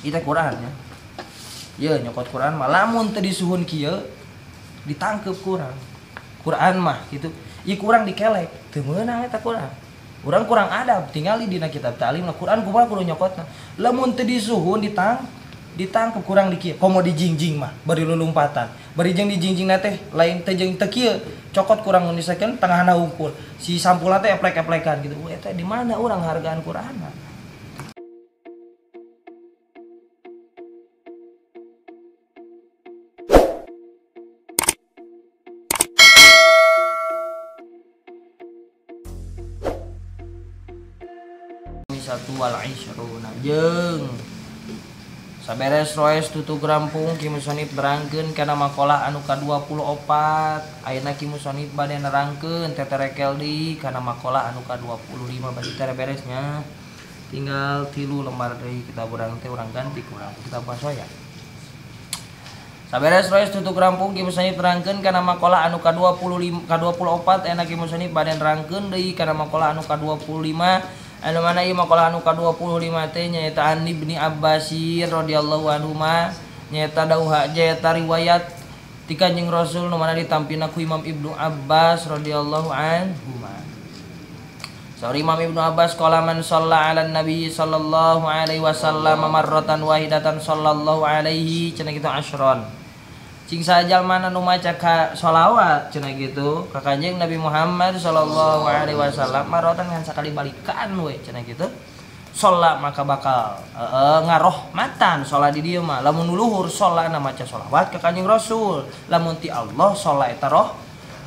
Ieu teh Quran nya. Ieu nyokot Quran mah lamun teu disuhun kieu ditangkep kurang. Quran mah gitu. Ieu kurang dikelek, teu meunang eta Quran. Urang kurang adab, tingali dina kitab ta'lim lah Quran kumaha kudu nyokotna. Lamun teu disuhun ditangkep kurang di kieu, komo dijingjing mah bari lulumpatan. Bari jeung dijingjingna teh lain teh jeung teu kieu, cokot kurang misalkan tengahna hungkul. Si sampulna teh eplek-eplekan gitu. Wah eta di mana urang hargaan Quran? Satu wal isyruna jeung saberes roes tutug rampung ki musonib nerangkeun kana makalah anu ka-24. Ayeuna ki musonib bade nerangkeun teterekel deui kana makalah anu ka-25 bade teh beresnya. Tinggal 3 lembar deui kitab urang teh urang ganti kurang kitab basoya. Saberes roes tutug rampung ki musonib nerangkeun kana makalah anu ka-25 ka-24. Ayeuna ki musonib bade nerangkeun deui kana makalah anu ka-25. Anu mana ieu makalah anu ka-25 teh nyaeta an Ibni Abbasir radhiyallahu anhu ma nyaeta dauha nyaeta riwayat ti Kanjeng Rasul nu mana ditampina ku Imam Ibnu Abbas radhiyallahu anhu ma. Saur Imam Ibnu Abbas qala man shalla 'alan nabi sallallahu alaihi wasallam marratan wahidatan sallallahu alaihi cenah kitu asyron. Cing sajalma nu maca ka sholawat cenah gitu ka Kanjeng Nabi Muhammad sallallahu alaihi wasallam marotan ngan sakali balikan we cenah gitu. Sholat maka bakal ngarohmatan sholat di dieu mah. Lamun luhur sholatna maca sholawat ka Kanjeng Rasul. Lamun ti Allah sholat eta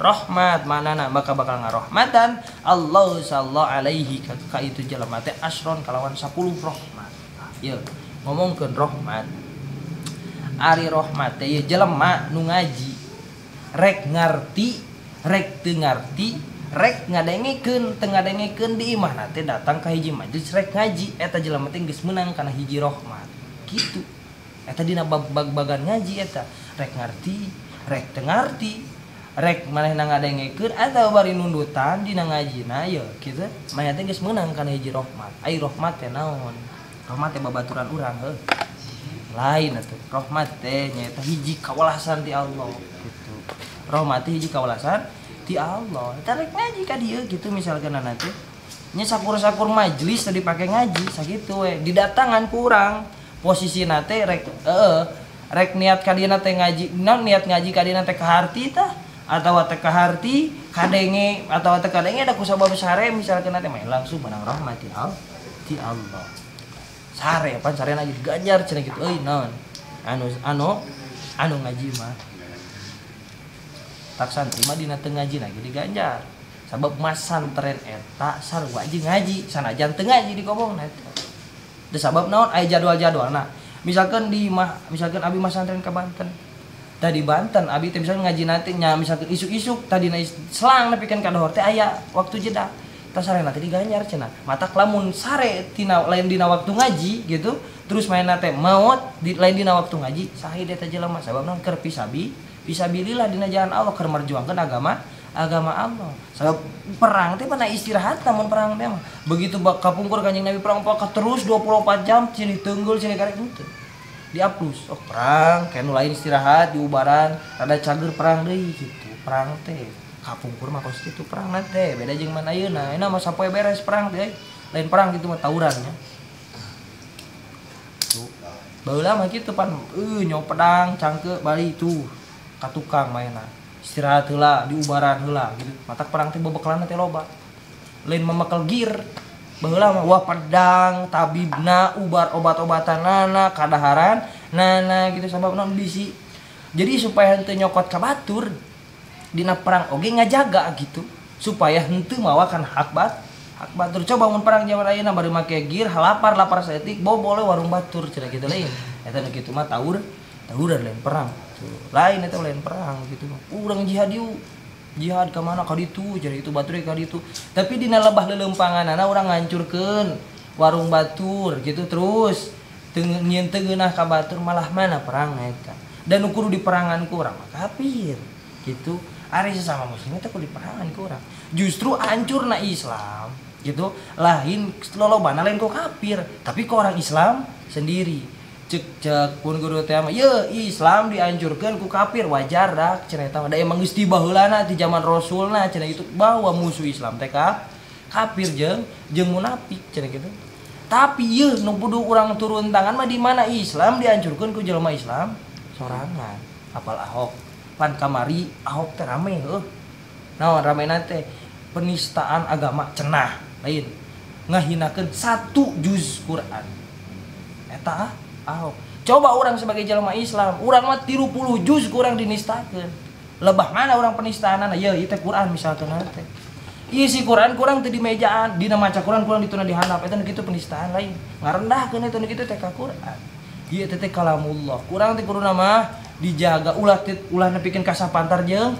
rahmat manana maka bakal ngarohmatan Allah sallallahu alaihi ka itu jelema teh asron kalawan 10 rahmat. Ieu ngomongkeun rahmat. Ari rahmat teh ieu jelema nu ngaji rek ngarti rek teu ngarti rek ngadengekeun teu ngadengekeun di imahna teh datang ka hiji majelis rek ngaji eta jelema teh geus meunang kana hiji rahmat kitu. Eta dina bag-bagan ngaji eta rek ngarti rek teu ngarti rek manehna ngadengekeun atawa bari nundutan dina ngajina ye kitu manehna teh geus meunang kana hiji rahmat. Ai rahmat teh naon? Rahmat teh babaturan urang heuh. Lain atuh rahmat teh nyaeta hiji kawelasan ti Allah gitu. Rahmat teh hiji kawelasan ti Allah. Eta rek ngaji ka dieu gitu misalkan teh nya sakur-sakur majelis tadi pake ngaji sakitu we didatangan ku urang posisina teh rek rek niat ka dieu teh ngaji naon niat ngaji ka dieu teh kaharti tah atawa teh kaharti kadenge atawa teh kadenge da ku sabab sare misalkan teh mah langsung menang rahmat ti Allah. Sare pan sare lagi diganjar cenah gitu euy naon anu anu anu ngaji mah tak santri mah dina teu ngaji lagi diganjar sabab masantren eta sarua jeung ngaji sanajan teu ngaji di kobongna eta teu sabab naon aya jadwal-jadwalna misalkan di mah misalkan abi masantren ka Banten tadi Banten abi teh misalkan ngaji nanti nya misalkan isuk-isuk tadina selang nepikeun ka dohor teh aya waktu jeda tah sare nanti diganjar cenah matak lamun sare tina lain dina waktu ngaji gitu terus mainna teh maot di lain dina waktu ngaji sahid eta jelema sabab naon keur fisabilillah dina jalan Allah keur merjuangkeun agama Allah sabab perang teh mana istirahat lamun perang teh mah begitu kapungkur Kanjeng Nabi perang terus 24 jam silih tenggul silih karek henteu dihapus oh perang kayak nu lain istirahat diubaran rada cager perang deui gitu perang teh kapungkur mah kos kitu perang teh beda jeung mana ayeuna ayeuna mah sapoe beres perang teh lain perang gitu mah tawuran nya tuh baheula mah kitu pan nyok pedang cangke bali tuh ka tukang mainna istirahat heula diubaran heula gitu matak perang teh bebekelanna teh loba lain memekel gear baheula mah wah pedang tabibna ubar obat-obatanana kadaharan nana gitu sabab naon bisi jadi supaya henteu nyokot ka batur dina perang oge ngajaga gitu supaya henteu mawakan hak batur coba mun perang zaman ayeuna bari make gear lapar saeutik bobole warung batur cenah kitu lain eta nu kitu mah tawuran lain perang tuh lain eta lain perang gitu mah urang jihad yuk jihad ka mana ka ditu jadi itu batur ka ditu tapi dina lebah leuleumpanganana urang ngancurkeun warung batur gitu terus teu nyieun teu geunah ka batur malah mana perang eta dan nu kudu diperangan ku urang mah kafir gitu. Ari sesama muslim teh kudu diperangan ku urang. Justru hancurna Islam gitu lain lolobana lain ku kafir tapi ku orang Islam sendiri. Cek pun guru teh mah ye Islam dihancurkeun ku kafir wajar dah cenah eta mah da emang geus ti baheulana ti zaman Rasulna cenah itu bahwa musuh Islam teh kafir jeung munafik cenah kitu. Tapi ye nu kudu urang turun tangan mah di mana Islam dihancurkeun ku jelema Islam sorangan. Apal Ahok pan kamari Ahok teh rame heuh. Naon ramena teh penistaan agama cenah lain ngahinakeun 1 juz Quran. Eta Ahok. Coba orang sebagai jelema Islam, urang mah 30 juz kurang dinistakeun. Lebah mana orang penistaanana? Ye ieu teh Quran misalkan teh. Ieu si Quran kurang teu di mejaan, dina maca Quran kurang dituna di handap. Eta nu kitu penistaan lain. Ngarendahkeun eta nu kitu teh ka Quran. Ieu teh kalamullah. Kurang teh kuduna mah dijaga ulah ulah nepikeun ka sapantar jeung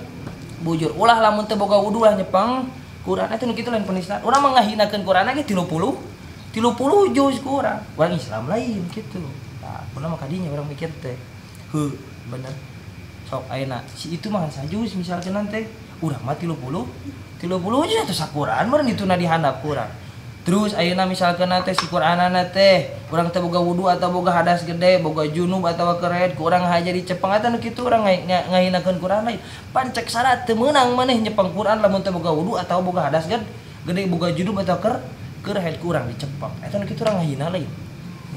bujur. Ulah lamun teu boga wudu ulah nyepeng Quran eta nu kitu lain penistaan. Urang mah ngahinakeun Quran ge 30 juz kurang. Urang Islam lain kitu. Tah, kunaon mah kadinya urang mikir teh. Heuh, bener. Sok ayeuna si itu mah sajuz misalkan teh urang mah 30 juz atuh saquran meureun dituna di handap kurang. Terus ayeuna misalkan teh si Quranana teh urang teh boga wudu atau boga hadas gede, boga junub atawa kered, ku urang haja dicepeng eta nu kitu urang ngahinakeun Quran lain. Pan cek syarat teu meunang maneh nyepeng Quran lamun teh boga wudu atau boga hadas gede, boga junub atau kered ku urang dicepeng. Eta nu kitu urang ngahina lain.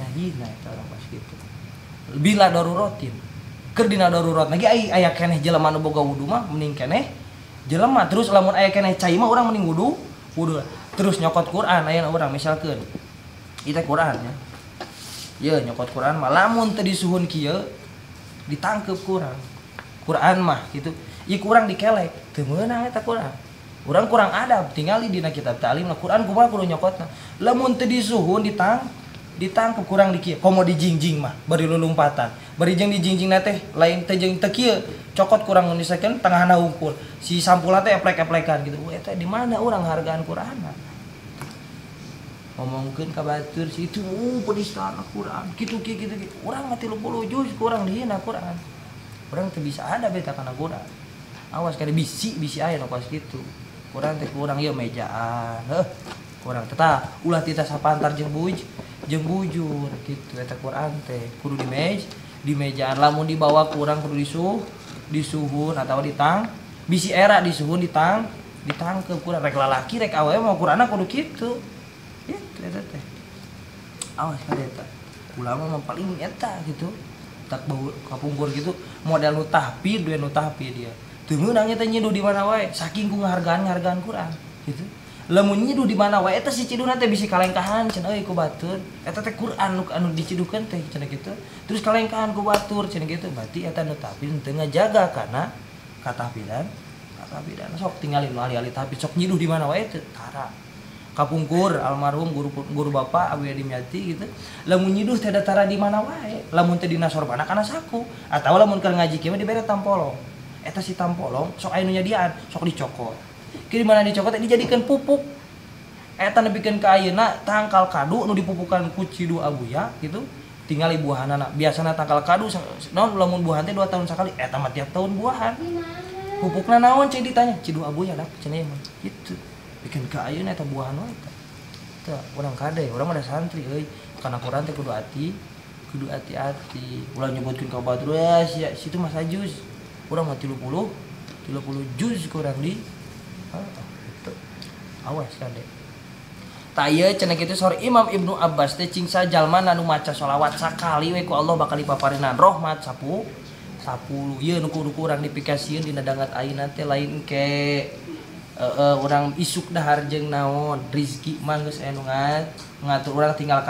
Ngahina eta urang pas kitu. Bila darurotin. Keur dina darurat lagi aya keneh jelema nu boga wudu mah mending keneh jelema. Terus lamun aya keneh cai mah urang mending wudu. Terus nyokot Quran aya urang misalkeun ieu teh Quran nya. Ye nyokot Quran mah lamun teu disuhun kieu ditangkep kurang. Quran mah kitu. Ieu kurang dikelek, teu meunang eta Quran. Urang kurang adab tingali dina kitab ta'lim na Quran kumaha kudu nyokotna. Lamun teu disuhun ditangkep kurang di kieu, komo dijingjing mah bari lulumpatan. Bari jeung dijingjingna teh lain teh jeung teu kieu, cokot kurang misalkan tengahna hungkul. Si sampulna teh eplek-eplekan gitu. Wah eta di mana urang hargaan Quranna? Ngomongkeun ka batur si itu penistaan Quran. Kitu kieu kitu kieu. Urang mah 30 juz kurang dihina Quran. Urang teu bisa ada beta kana Quran. Awas kade bisi aya nu pas kitu. Kurang teh kurang ieu mejaan. Heuh. Kurang tetah ulah tita sapantar jeung jeung bujur gitu eta Quran teh kudu di mejaan lamun dibawa kurang kudu disuhun atau ditang bisi era disuhun ditangkep kurang rek lalaki rek awewe mau Quranna kudu kitu gitu eta teh awas ka eta ulama mah paling eta gitu tak bau kapungkur gitu modal nu tahfidz duwe nu tahfidz dia teu meunang eta nyiduh di mana wae saking ku ngahargaan Quran gitu. Lamun nyiduh di mana wae eta si ciduna teh bisi kalengkahan cenah euy ku batur. Eta teh Quran nu anu diciduhkeun teh cenah kitu. Terus kalengkahan ku batur cenah kitu. Berarti eta nu tahfidz teu ngajaga kana katahfidan. Katahfidan sok tinggalin nu ahli-ahli tahfidz sok nyiduh di mana wae teu tara. Kapungkur almarhum guru bapak Abu Dimyati gitu. Lamun nyiduh teh tara di mana wae. Lamun teh dina sorbana kana saku atawa lamun keur ngaji kieu mah dibere tampolong. Eta si tampolong sok aya nu nyadiaan, sok dicokot. Kiri mana dicokot dijadikan pupuk. Eta nepikeun ka ayeuna tangkal kadu nu dipupukan ku Cidu Abuya gitu. Tinggal buahanana. Biasana tangkal kadu naon lamun buahan teh 2 tahun sakali eta mah tiap tahun buahan. Pupukna naon cai ditanya Cidu Abuya lah cenah mah gitu. Pikeun ka ayeuna eta buahan wae eta. Teu urang kade, urang mah da santri euy. Kana Quran teh kudu hati-hati. Ulah nyebutkeun ka batur sia situ mah sajuz. Urang mah 30 juz kurang di gitu. Awas kade. Ta ieu cenah kitu saur Imam Ibnu Abbas teh cing sajalma nu maca sholawat sakali we ku Allah bakal dipaparinan rahmat 10. Ieu nu kudu urang dipikasieun dina dangat ayeuna teh lain ke urang isuk dahar jeung naon rizki mah geus aya nu ngatur urang tinggal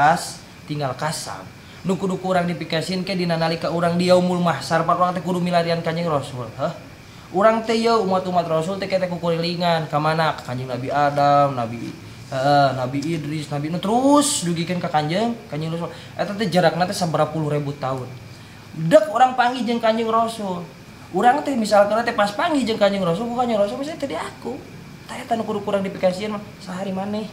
kasab. Nu kudu urang dipikasieun ke dina nalika urang di yaumul mahsyar pan urang teh kudu milarian Kanjeng Rasul. Heuh. Urang teh ye umat-umat Rasul teh teh kukurilingan ka mana? Ka Kanjeng Nabi Adam, Nabi Idris, Nabi Nuh terus dugikeun ka Kanjeng Rasul. Eta teh jarakna teh sabaraha puluh ribu tahun. Dek urang panggih jeung Kanjeng Rasul. Urang teh misalkan teh pas panggih jeung Kanjeng Rasul, ku Kanjeng Rasul misalnya teh di aku. Tah eta nu kudu kurang dipikasieun mah sahari maneh.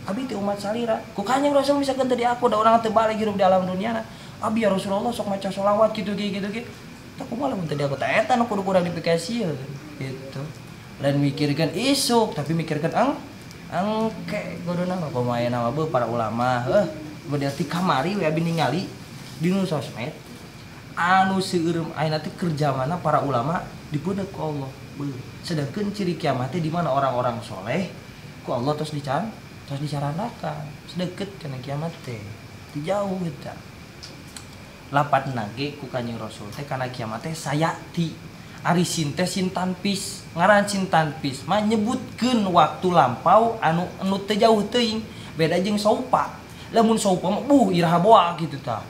Abi teh umat salira. Ku Kanjeng Rasul misalkan teh di aku da urang teh balik hirup di alam dunia. Abi ya Rasulullah sok maca sholawat kitu kitu kitu. Tak kumaha lamun tadi aku teh eta nu kudu kurang dipikasieun gitu. Lain mikirkeun isuk tapi mikirkeun angke kuduna mah kumaha mah beuh para ulama heuh berarti kamari we abi ningali Dina sosmed anu seueur ayeuna teh kerja mana para ulama dipeudek ku Allah. Sedangkan ciri kiamat teh di mana orang-orang soleh ku Allah terus dicaranakan. Sedeket kana kiamat teh. Teu jauh eta. Lapat nage ku Kanjeng Rasul teh kana kiamat teh sayati. Ari sin teh sin tanpis, ngaran sin tanpis mah nyebutkeun waktu lampau anu teu jauh teuing, beda jeung saupa. Lamun saupa mah buh iraha boa kitu tah.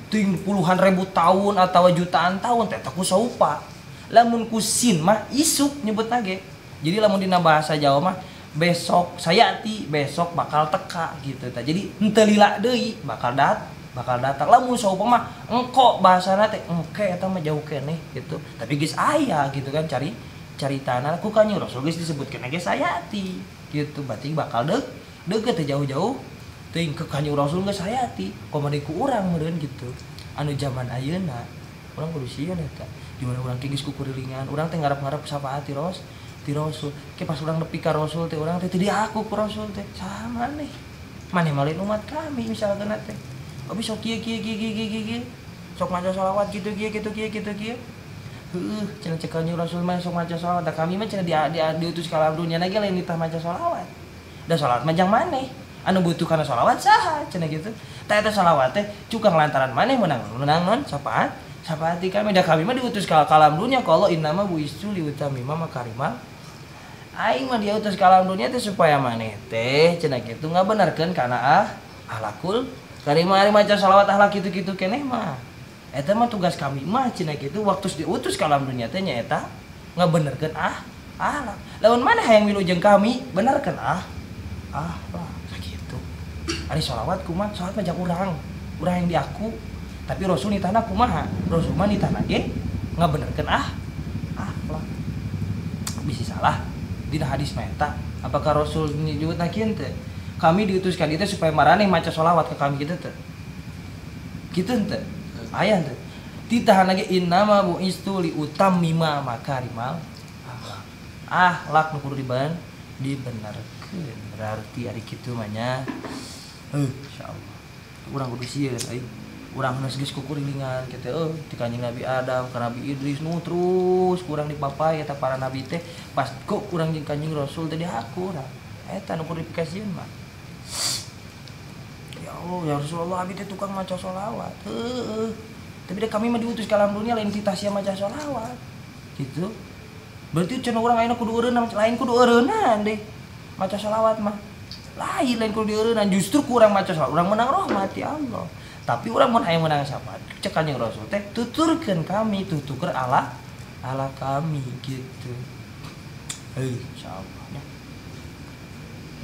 Teuing puluhan ribu tahun atawa jutaan tahun teh ku saupa. Lamun ku sin mah isuk nyebutna ge. Jadi lamun dina bahasa Jawa mah besok sayati, besok bakal teka gitu tah. Jadi henteu lila deui bakal datang. Lamun saupa mah engko bahasana teh engke eta mah jauh keneh gitu. Tapi geus aya gitu kan cari caritana ku Kanjeng Rasul geus disebutkeun ge sayati gitu. Berarti bakal deukeut teh jauh-jauh teuing ke Kanjeng Rasul geus sayati. Komo deui ku urang meureun gitu. Anu zaman ayeuna urang kudu sieun eta. Di mana urang teh geus kukurilingan, urang teh ngarep-ngarep syafaat ti Rasul. Ke pas urang nepi ka Rasul teh urang teh teu diaku ku Rasul teh. Saha maneh? Maneh mah lain umat kami misalkeun teh. Abi sok kieu kieu kieu kieu kieu kieu. Sok maca sholawat kitu kieu kitu kieu kitu kieu. Heueuh, cenah cek Kanjeng Rasul mah sok maca sholawat. Da kami mah cenah diutus ka alam dunya ge lain nitah maca sholawat. Da sholawat mah jang maneh. Anu butuh kana sholawat saha cenah kitu. Tah eta sholawat teh cukang lantaran maneh meunang non syafaat. Syafaat ti kami da kami mah diutus ka alam dunya ku Allah innama buistu liutamima makarimal. Aing mah diutus ka alam dunya teh supaya maneh teh cenah kitu ngabenerkeun kana ahlakul karimah. Ari maca sholawat ahlak kitu-kitu keneh mah. Eta mah tugas kami mah cenah kitu waktu diutus ka alam dunya teh nyaeta ngabenerkeun ahlak. Lamun maneh hayang milu jeung kami benerkeun ahlak sakitu. Ari sholawat kumaha? Sholawat mah jang urang. Urang yang diaku. Tapi Rasul nitahna kumaha? Rasul mah nitahna ge ngabenerkeun ahlak. Bisi salah dina hadis mah eta. Apakah Rasul nyebutna kieu teh? Kami diutuskan itu supaya maraneh maca sholawat ke kami gitu teh. Gitu teh. Aya teh. Titahan lagi innama bu'istu li utammima makarimal akhlak. Akhlak nu kudu dibenerkeun. Berarti ari kitu mah nya. Insyaallah. Urang kudu sieun euy. Urang geus geus kukurilingan kitu ti Kanjeng Nabi Adam ka Nabi Idris nu terus kurang dipapai eta para nabi teh pas kok kurang jeung Kanjeng Rasul teh dihaku urang. Eta nu kudu dipikasieun mah. Ya Allah, ya Rasulullah abi teh tukang maca sholawat. Heueuh. Tapi da kami mah diutus ka alam dunia lain titah sia maca sholawat. Gitu. Berarti cenah urang ayeuna kudu eureunna, lain kudu eureunnan deh. Maca sholawat mah. Lain kudu dieureunnan, justru kurang maca sholawat urang menang rahmat ti Allah. Tapi urang mun hayang menang syafaat, cek Kanjeng Rasul teh tuturkeun kami, tutuker Allah kami gitu. Heuh, insyaallah nya.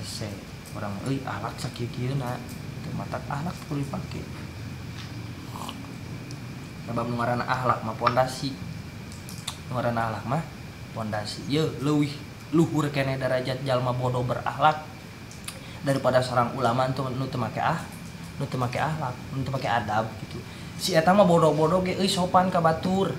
Hese, urang euy akhlak sakieu-kieuna. Teu matak akhlak kudu dipake. Sabab nu ngaranna akhlak mah pondasi. Nu ngaranna akhlak mah pondasi. Yeuh leuwih luhur keneh darajat jalma bodoh berakhlak daripada seorang ulama nu teu make nu teu make akhlak, nu teu make adab gitu. Si eta mah bodoh-bodoh ge euy sopan ka batur.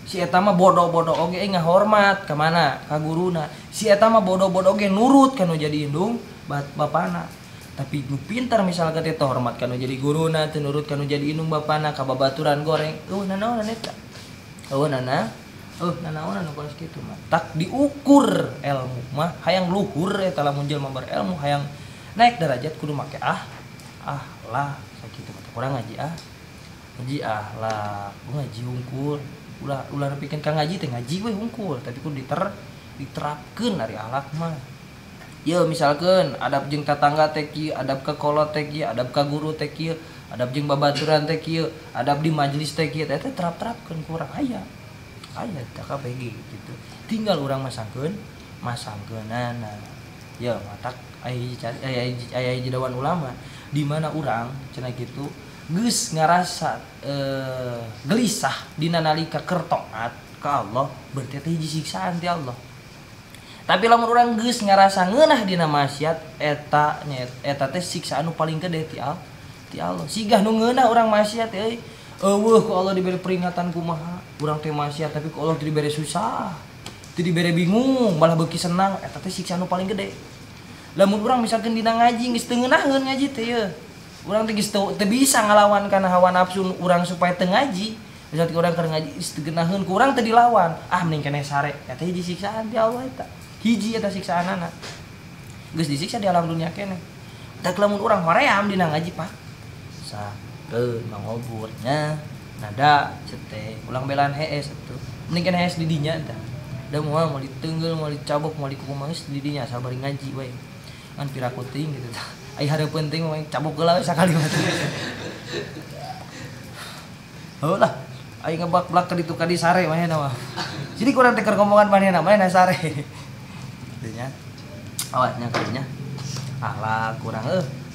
Si eta mah bodoh-bodoh oge euy ngahormat ka mana? Ka guruna. Si eta mah bodoh-bodoh ge nurut ka nu jadi indung bapana. Tapi nu pintar misalkan teh hormat ka nu jadi guruna, teu nurut ka nu jadi indung bapana, ka babaturan goreng. Eueuh nanaonan eta. Eueuh nanaonan nu kos kitu mah. Tak diukur ilmu mah hayang luhur eta lamun jelema berilmu hayang naik derajat kudu make akhlak sakitu mah. Kurang ngaji ngaji akhlak, ngaji hungkul. Ulah nepikeun ka ngaji teh ngaji we hungkul, tapi kudu diterapkeun ari akhlak mah. Ye misalkeun adab jeung tatangga teh kieu, adab ka kolot teh kieu, adab ka guru teh kieu, adab jeung babaturan teh kieu, adab di majelis teh kieu, eta terap-terapkeun ku urang aya. Aya teh kabeh gitu. Tinggal urang masangkeunana. Ye matak aya hiji dawan ulama di mana urang cenah kitu geus ngarasa gelisah dina nalika keur taat ka Allah berarti teh hiji siksaan ti Allah. Tapi lamun urang geus ngarasa ngeunah dina maksiat eta eta teh siksaan nu paling gede ti Allah. Sigah nu ngeunah urang maksiat euy. Eueuh ku Allah diberi peringatan kumaha urang teh maksiat tapi ku Allah teu dibere susah. Teu dibere bingung, malah beuki senang eta teh siksaan nu paling gede. Lamun urang misalkan dina ngaji geus teu ngeunaheun ngaji teh ye. Urang teh geus teu bisa ngalawan kana hawa nafsu urang supaya teu ngaji. Misalnya urang keur ngaji geus teu geunaheun ku urang teu dilawan. Ah mending keneh sare. Eta hiji siksaan ti Allah eta. Hiji eta siksaanana. Geus disiksa di alam dunia keneh. Tak lamun urang hoream dina ngaji Pak. Sakeun mangobur nya nada cete ulang belan hees atuh. Mending keneh hees di dinya tah. Da moal moal ditenggel, moal dicabok, moal dikukumaha geus di dinya asal bari ngaji we. Ngan piraku teuing gitu tah. Ai hareupeun teuing mah cabok heula we sakali mah. Heuh lah, ai ngebak-blak ka ditu ka di sare manehna mah. Jadi kurang teh keur ngomongan manehna, manehna sare. Kitu nya. Awas nya kadinya. Alah kurang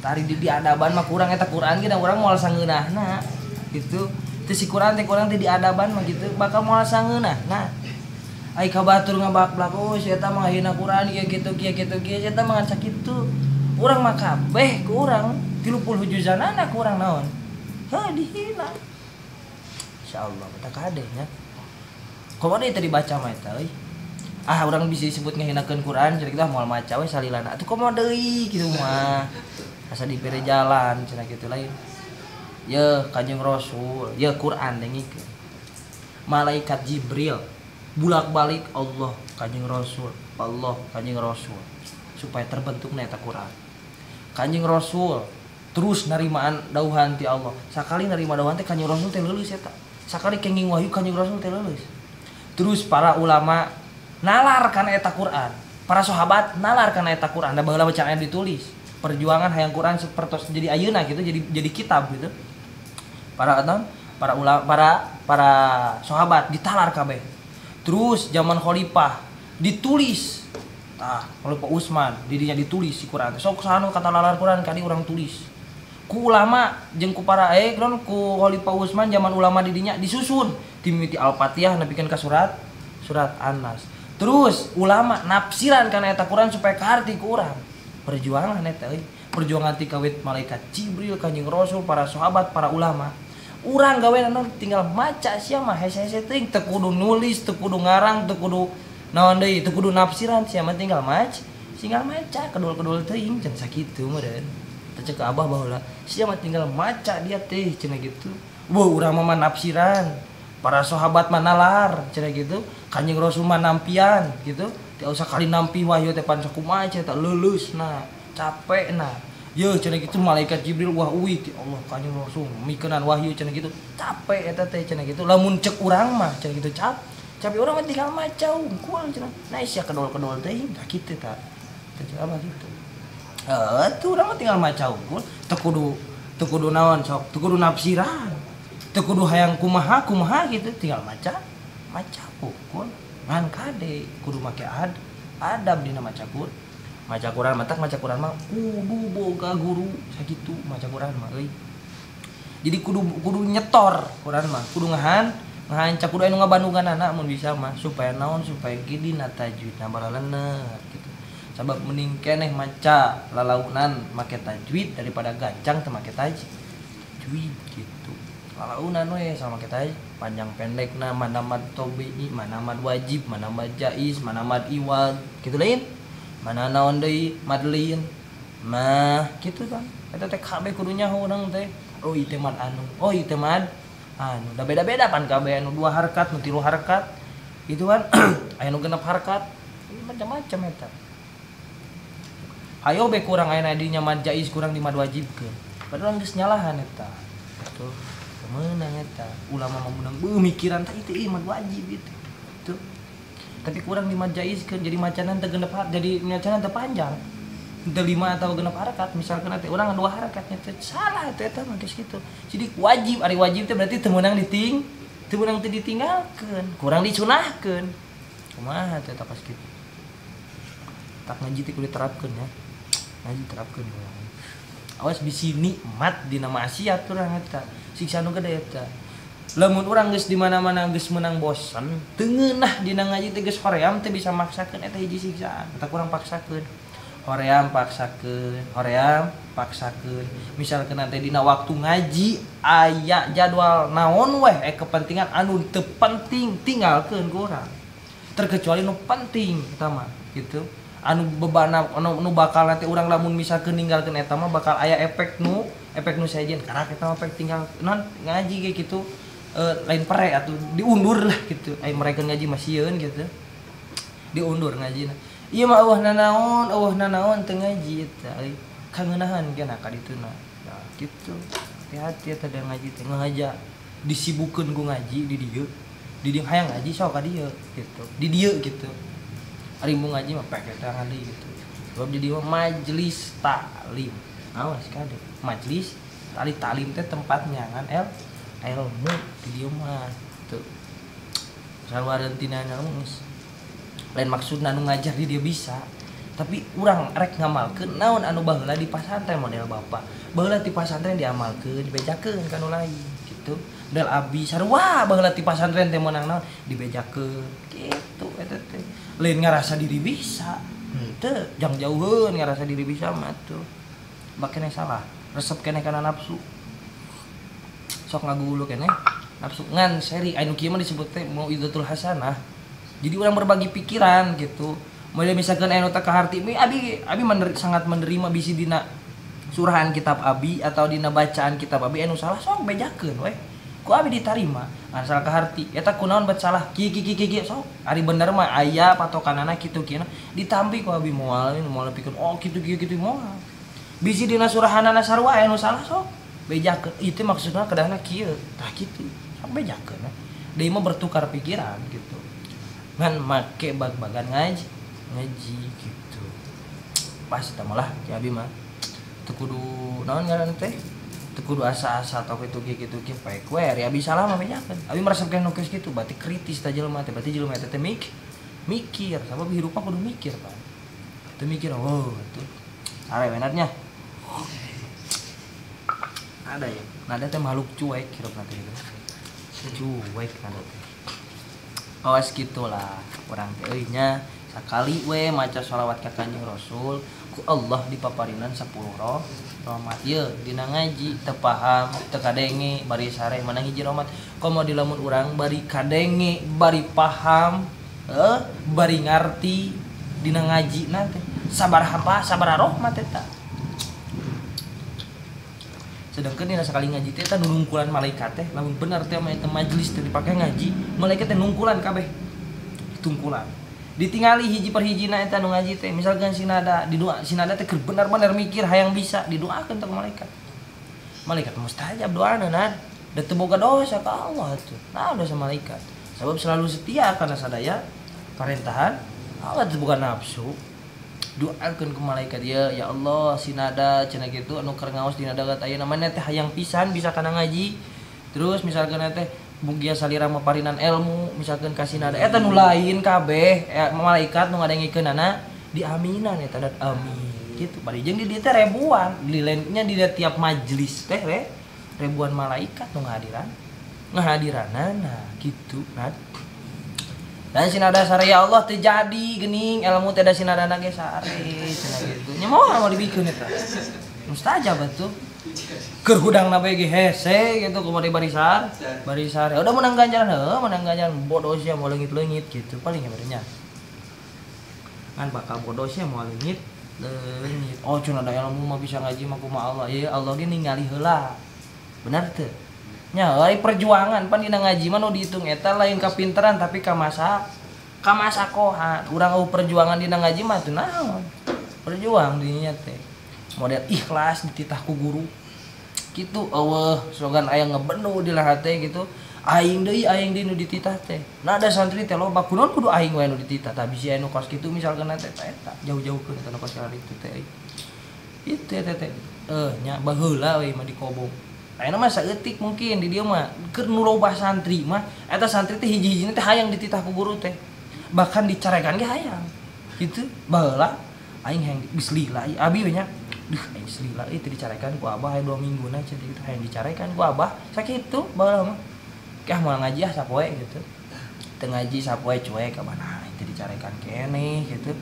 tari di diadaban mah kurang eta Quran ge da urang moal sangeunahna gitu. Teu si Quran teh kurang teh diadaban mah gitu bakal moal sangeunahna. Ai ka batur ngabak-blak oh si eta mah ngahina Quran ieu kitu kieu kitu kieu si eta mah ngan sakitu. Urang mah kabeh ku urang 30 juzanana ku urang naon. Heuh dihina. Insyaallah eta kade nya. Komo deui teu dibaca mah eta euy. Ah urang bisa disebut ngahinakeun Quran cenah kita moal maca we salilana. Atuh komo deui kitu mah. Asa dipere jalan cenah kitu lain. Yeuh Kanjeng Rasul, yeuh Quran dengikeun. Malaikat Jibril bulak-balik Allah Kanjeng Rasul, Allah Kanjeng Rasul supaya terbentukna eta Quran. Kanjeng Rasul terus narimaan dauhan ti Allah. Sakali narima dauhan teh Kanjeng Rasul teh leuleus eta. Sakali kenging wahyu Kanjeng Rasul teh leuleus. Terus para ulama nalar kana eta Quran. Para sahabat nalar kana eta Quran. Da baheula bacaan ditulis. Perjuangan hayang Quran sapertos jadi ayeuna gitu, jadi kitab gitu. Para para ulama, para sahabat ditalar kabeh. Terus zaman khalifah ditulis. Tah, Khalifah Utsman didinya ditulis si Quran. Sok sanu kata lalar Quran kadi urang tulis. Ku ulama jeung ku para ku Khalifah Utsman zaman ulama didinya disusun timiti Al-Fatihah nepikeun ka surat An-Nas. Terus ulama nafsiran kana eta Quran supaya kaharti ku urang. Perjuangan eta euy. Perjuangan ti kawit malaikat Jibril, Kanjeng Rasul, para sahabat, para ulama. Urang gawe naon tinggal maca sia mah hese-hese teuing teu kudu nulis, teu kudu ngarang, teu kudu naon deui, teu kudu nafsiran sia mah tinggal maca, tinggal maca kedul-kedul teuing can sakitu meureun. Teu ceuk abah baheula, sia mah tinggal maca dia teh cenah gitu. Wah urang mah nafsiran, para sahabat mah nalar cenah gitu, Kanjeng Rasul mah nampian gitu. Teu usah kali nampi wahyu teh pan sakumaha cenah leuleusna, capekna. Yeuh cenah gitu malaikat Jibril wah uih ti Allah Kanjeng Rasul mikeunan wahyu cenah gitu. Capek eta teh cenah gitu. Lamun cek urang mah cenah gitu capek urang mah tinggal maca unggul cenah. Nah sia kedol-kedol teh tah kitu tah. Teh abah gitu. Tuh urang mah tinggal maca unggul, teu kudu naon sok, teu kudu nafsiran. Teu kudu hayang kumaha kumaha gitu, tinggal maca unggul. Ngan kade kudu make adab dina maca Quran. Maca Quran matak maca Quran mah kudu boga guru sakitu maca Quran mah euy. Jadi kudu nyetor Quran mah, kudu ngahancap kudu anu ngabandunganana mun bisa mah supaya naon supaya dina tajwidna balaleuneur gitu. Sabab mending keneh maca lalaunan make tajwid daripada gancang teu make tajwid gitu. Lalaunan we sama make tajwid panjang pendekna mana mad tabi'i, mana mad wajib, mana mad jaiz, mana mad iwad gitu lain. Mana naon deui madlin mah kitu kan eta teh kabeh kudu nyaho urang teh oh ieu teh mad anu oh ieu teh mad anu da beda-beda pan kabeh anu 2 harkat nu 3 harkat gitu kan aya nu 6 harkat macam-macam eta hayo be kurang aya dinya mad jaiz kurang di mad wajibkeun padahal geus nyalahan eta tuh meunang eta ulama mah meunang beuh mikiran teh ieu mad wajib gitu tuh. Tapi kurang dimajaizkeun jadi macanan teu genep jadi macanan teu panjang. Teu 5 atau genep harakat misalkan teh urang 2 harakatnya teh salah teh eta mah geus kitu. Jadi wajib ari wajib teh berarti teu meunang teu meunang teu ditinggalkeun, kurang disunahkeun. Kumaha teh eta pas kitu. Tak ngaji teh kudu diterapkeun ya. Ngaji terapkeun urang. Awas bisi nikmat dina maksiat urang eta. Siksa nu gede eta. Lamun urang geus di mana-mana geus meunang bosan, teu ngeunah dina ngaji teh geus hoream teh bisa maksakeun eta hiji siksaan. Eta kurang paksakeun. Hoream paksakeun, hoream paksakeun. Misalkeun teh dina waktu ngaji aya jadwal naon weh kepentingan anu teu penting tinggalkeun ku urang. Terkecuali nu penting eta mah gitu. Anu bebana anu nu bakal nanti urang lamun misalkeun ninggalkeun eta mah bakal aya efek nu sejen karak eta mah pek tinggal non ngaji kayak gitu lain pere atuh diundur lah gitu ai mereka ngaji mah sieun gitu diundur ngajina ieu mah eueuh nanaon teu ngaji eta euy kangeunahan kana ka dituna nah gitu hati-hati eta da ngaji teh ngahaja disibukeun ku ngaji di dieu di dieu hayang ngaji sok ka dieu gitu di dieu gitu ari mau ngaji mah pek eta ngali gitu sebab di dieu mah majelis taklim awas kade majelis taklim teh tempat nyangan ilmu di dieu mah tuh saluareun tina ilmu geus lain maksudna nu ngajar di dia bisa tapi urang rek ngamalkeun naon anu baheula di pasantren model bapak baheula di pasantren diamalkeun dibejakeun ka nu lain gitu model abi sarua baheula di pasantren teh meunang naon dibejakeun gitu eta teh lain ngarasa diri bisa henteu jang jauheun ngarasa diri bisa mah tuh bak keneh salah resep keneh kana nafsu sok ngagulu keneh nafsu ngan seri anu kieu mah disebut teh mauizatul hasanah. Jadi orang berbagi pikiran gitu. Model misalkan anu teh kaharti mi abi sangat menerima bisi dina surahan kitab abi atau dina bacaan kitab abi anu salah sok bejakeun we. Ku abi ditarima. Ngan salah kaharti eta kunaon bet salah kieu kieu kieu sok. Ari bener mah aya patokanana kitu kieu ditampi ku abi moal pikeun oh kitu kieu kitu moal. Bisi dina surahanana sarua anu salah sok bejakeun. Itu maksudna kedahna kieu. Tah kitu. Sok bejakeun. Deui mah bertukar pikiran gitu. Ngan make bag-bagan ngaji gitu. Pas eta malah ki abi mah teu kudu naon ngaran teh? Teu kudu asa-asa atau kitu kitu kieu paek we ari abi salah mah bejakeun. Abi meresepkeun nu geus kitu berarti kritis tah jelema teh berarti jelema eta teh mikir sabab hirup mah kudu mikir Pak. Teu mikir oh tuh. Are wenatnya. Ada ya. Nada teh makhluk cuek hirup nanti gitu. Cuek nada teh. Awas gitulah urang teh euy nya sakali we maca sholawat ka Kanjeng Rasul ku Allah dipaparinan 10 rahmat ieu dina ngaji teu paham teu kadenge bari sare menang hiji rahmat komo di lamun urang bari kadenge bari paham bari ngarti dina ngaji na teh sabaraha sabaraha rahmat eta sedangkan dina sakali ngaji teh eta nungkulan malaikat teh lamun bener teh mah eta majelis teh dipake ngaji malaikat teh nungkulan kabeh tungkulan ditingali hiji per hijina eta nu ngaji teh misalkan sinada didoa sinada teh keur bener-bener mikir hayang bisa didoakeun teh ku malaikat malaikat mustajab doana nan da teu boga dosa ka Allah tuh nah dosa malaikat sabab selalu setia kana sadaya parentahan Allah teu boga nafsu doakeun ku malaikat ya ya Allah sinada cenah kitu anu keur ngaos dina dagat ayeuna maneh teh hayang pisan bisa kana ngaji terus misalkan teh mugia salira maparinan ilmu misalkan ka sinada eta nu lain kabeh malaikat nu ngadengikeunana diaminan eta dan amin gitu bari jeung di dieu teh ribuan di lainnya di tiap majelis teh ribuan malaikat nu ngahadiranana gitu nah. Dan sinada sare ya Allah teu jadi geuning ilmu teh da sinadana ge sare cenah kitu nya moal dibikeun eta mustajab atuh keur hudangna bae ge hese gitu kumaha barisan barisan udah menang ganjaran heuh menang ganjaran bodoh sia moal leungit-leungit gitu paling ya barenya kan bakal bodoh sia moal leungit-leungit oh cenah da ilmu mah bisa ngaji mah kumaha Allah ieu Allah ge ningali heula bener teu nya euy perjuangan pan dina ngaji mah nu dihitung eta lain kapinteran tapi ka masa kohan urang eueuh perjuangan dina ngaji mah teu naon perjuang dinya teh model ikhlas dititah ku guru kitu eueuh slogan aya ngebenu di hate gitu aing deui nu dititah teh nah ada santri teh loba kunaon kudu aing wae nu dititah tah bisi aya nu kos kitu misalkan teh eta jauh-jauhkeun eta nu kos kitu teh itu teh teh nya baheula we mah dikobong ayeuna mah saeutik mungkin di dieu mah keur nu loba santri mah eta santri teh hiji-hijina teh hayang dititah ku guru teh bahkan dicarekan ge hayang kitu baheula aing hayang geus lila abi we nya duh aing geus lila ieu teh dicarekan ku abah aya 2 mingguna cenah kitu hayang dicarekan ku abah sakitu baheula mah kah moal ngaji ah sapoe gitu teu ngaji sapoe cuek abah nah teu dicarekan keneh gitu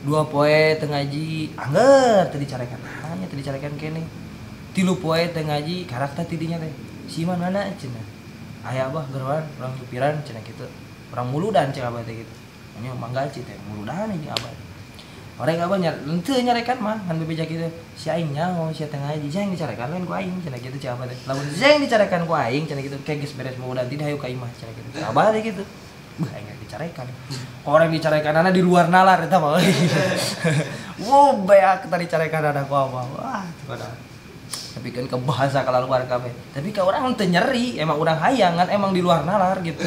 2 poe teu ngaji angger teu dicarekan hanya teu dicarekan keneh 3 poe teu ngaji karakter tidinya teh si man mana cenah aya abah geroan urang nyupiran cenah kitu urang muludan cenah abah teh gitu nya mangga cih teh muludan jeung abah Orang abah henteu nyarekan mah ngan bebeja kitu. Si aing nyaho sia teh ngaji, si aing dicarekan lain ku aing cenah kitu cek abah teh. Lamun si aing dicarekan ku aing cenah kitu kayak geus beres mau dan tidak hayu ka imah cenah kitu. Abah teh kitu. Beuh aing dicarekan. Orang dicarekanana di luar nalar eta mah. Wow, beak tadi carekanana ku abah. Wah, padahal. Tapi kan ke bahasa keluar kabeh. Tapi ka urang teu nyeri, emang urang hayang kan emang di luar nalar gitu.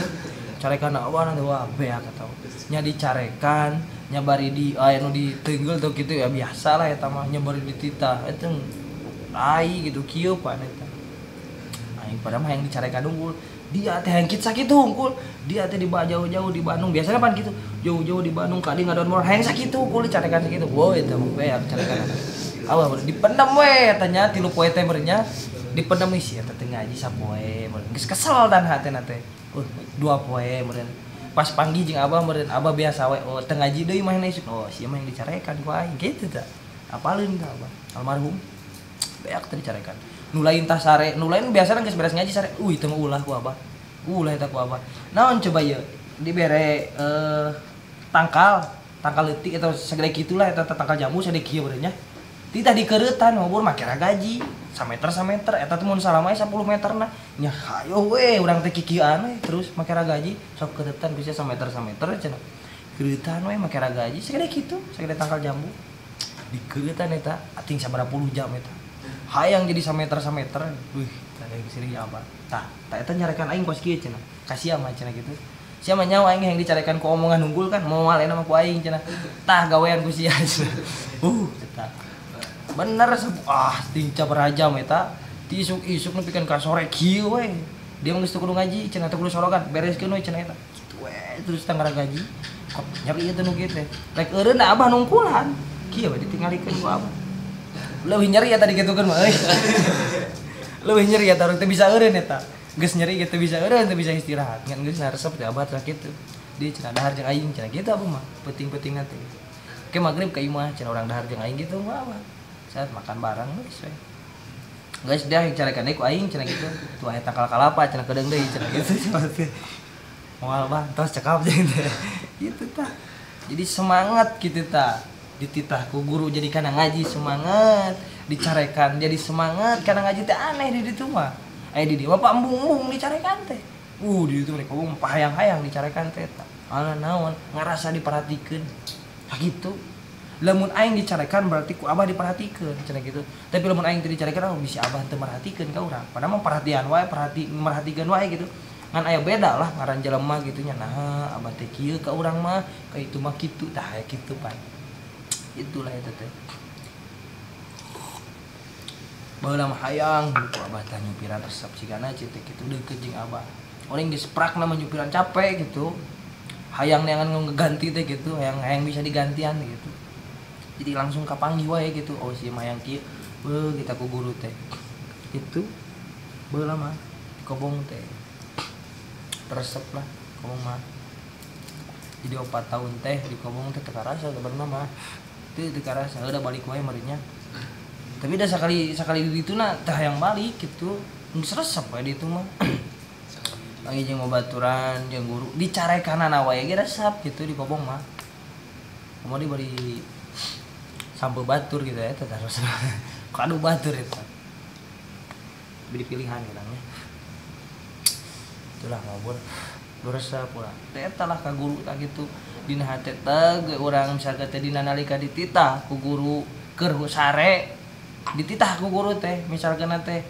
Carekan abah nanti wah beak atau nya dicarekan, nya bari di anu ditenggel tuh gitu ya biasa lah eta mah nya bari dititah eta ai gitu kieu pan eta. Aing padahal mah yang dicarekan unggul. Dia teh yang kitu sakitu hungkul, dia teh dibawa jauh-jauh di Bandung. Biasanya pan gitu, jauh-jauh di Bandung ka dieu ngadon motor hayang sakitu hungkul dicarekan sakitu. Wow eta mah beak carekan. Awah dipendam we eta nya 3 poe teh meureun dipendam isi eta teh ngaji sapoe meureun. Geus kesel dan hatena teh. 2 poe meureun. Pas panggih jeung abah meureun abah biasa we oh teu ngaji deui mah isuk. Oh sia mah yang dicarekan ku aing kitu tah. Apaleun ka abah almarhum. Beak teh dicarekan. Nu lain tah sare, nu lain biasana geus beres ngaji sare. Uy teu mah ulah ku abah. Ulah eta ku abah. Naon coba ieu dibere tangkal, tangkal leutik atau segede kitulah eta tangkal jambu segede kieu meureun nya. Titah dikeureutan ngobur make ragaji sameter-sameter eta teh mun salamae 10 meterna nya hayo we urang teh kikieuan we terus make ragaji sok keureutan bisa sameter-sameter cenah keureutan we make ragaji segede kitu segede tangkal jambu dikeureutan eta ating sabaraha puluh jam eta hayang jadi sameter-sameter wih tah sini abah tah tah eta nyarekan aing kos kieu cenah ka sia mah cenah kitu sia mah nyawa aing yang dicarekan ku omongan unggul kan moal eta mah ku aing cenah tah gawean ku sia cenah eta bener tingca berajam eta ti isuk-isuk nepikeun ka sore kieu we dia mah geus teu kudu ngaji cenah teu kudu sorogan bereskeun we cenah eta kitu we terus teh ngaragaji kok nyeri ieu teh nu kieu teh rek eureun da abah nungkulan kieu we ditinggalikeun ku abah leuwih nyeri eta dikitukeun mah euy leuwih nyeri eta urang teh bisa eureun eta geus nyeri gitu bisa eureun teu bisa istirahat ngan geus resep teh abah teh kitu dia cenah dahar jeung aing cenah kitu abah mah peuting-peutingna teh ke magrib ka imah cenah urang dahar jeung aing kitu mah abah saat makan bareng geus we. Geus dah carekan deui ku aing cenah kitu. Tuh aya tangkal kalapa cenah kedeung deui cenah kitu. Moal bah tos cekap jeung teh. Kitu tah. Jadi semangat kitu tah. Dititah ku guru jadi kana ngaji semangat, dicarekan jadi semangat kana ngaji teh aneh di ditu mah. Aya di dieu mah pambung-embung dicarekan teh. Di ditu mereka ngomong pahayang-hayang dicarekan teh eta. Ala naon ngarasa diperhatikeun. Tah kitu. Lamun aing dicarekan berarti ku abah diperhatikeun cenah kitu. Tapi lamun aing teu dicarekan oh bisi abah teu merhatikeun ka urang. Padahal mah perhatian wae, merhatikeun wae gitu. Ngan aya beda lah ngaran jelema gitu nya. Nah, abah teh kieu ka urang mah, ka itu mah kitu tah aya kitu pan. Itulah eta teh. Baheula mah hayang ku abah tah nyupiran resep sigana teh kitu deukeut jeung abah. Orang geus prakna mah nyupiran capek gitu. Hayang neangan ngeganti teh gitu, hayang bisa digantian gitu. Jadi langsung kapanggih wae gitu. Oh si mah yang kieu beuh kita ku guru teh. Itu baheula mah di Kobong teh. Resep lah Kobong mah. Jadi 4 tahun teh di Kobong teh teu karasa sebenarnya mah. Teu karasa udah balik wae meureunnya. Tapi dah sakali di ditu na teh hayang balik gitu. Geus resep wae di ditu mah. Lagi jeung babaturan jeung guru dicarekanana wae ge resep gitu di Kobong mah. Komo di bari sampai batur gitu ya, terus kadu batur itu. Beri pilihan kadangnya. Itulah ngobor, resep pula. Eta lah ka guru tak gitu. Dina hate teh urang misalkan teh dina nalika dititah ku guru keur sare, dititah ku guru teh misalkan teh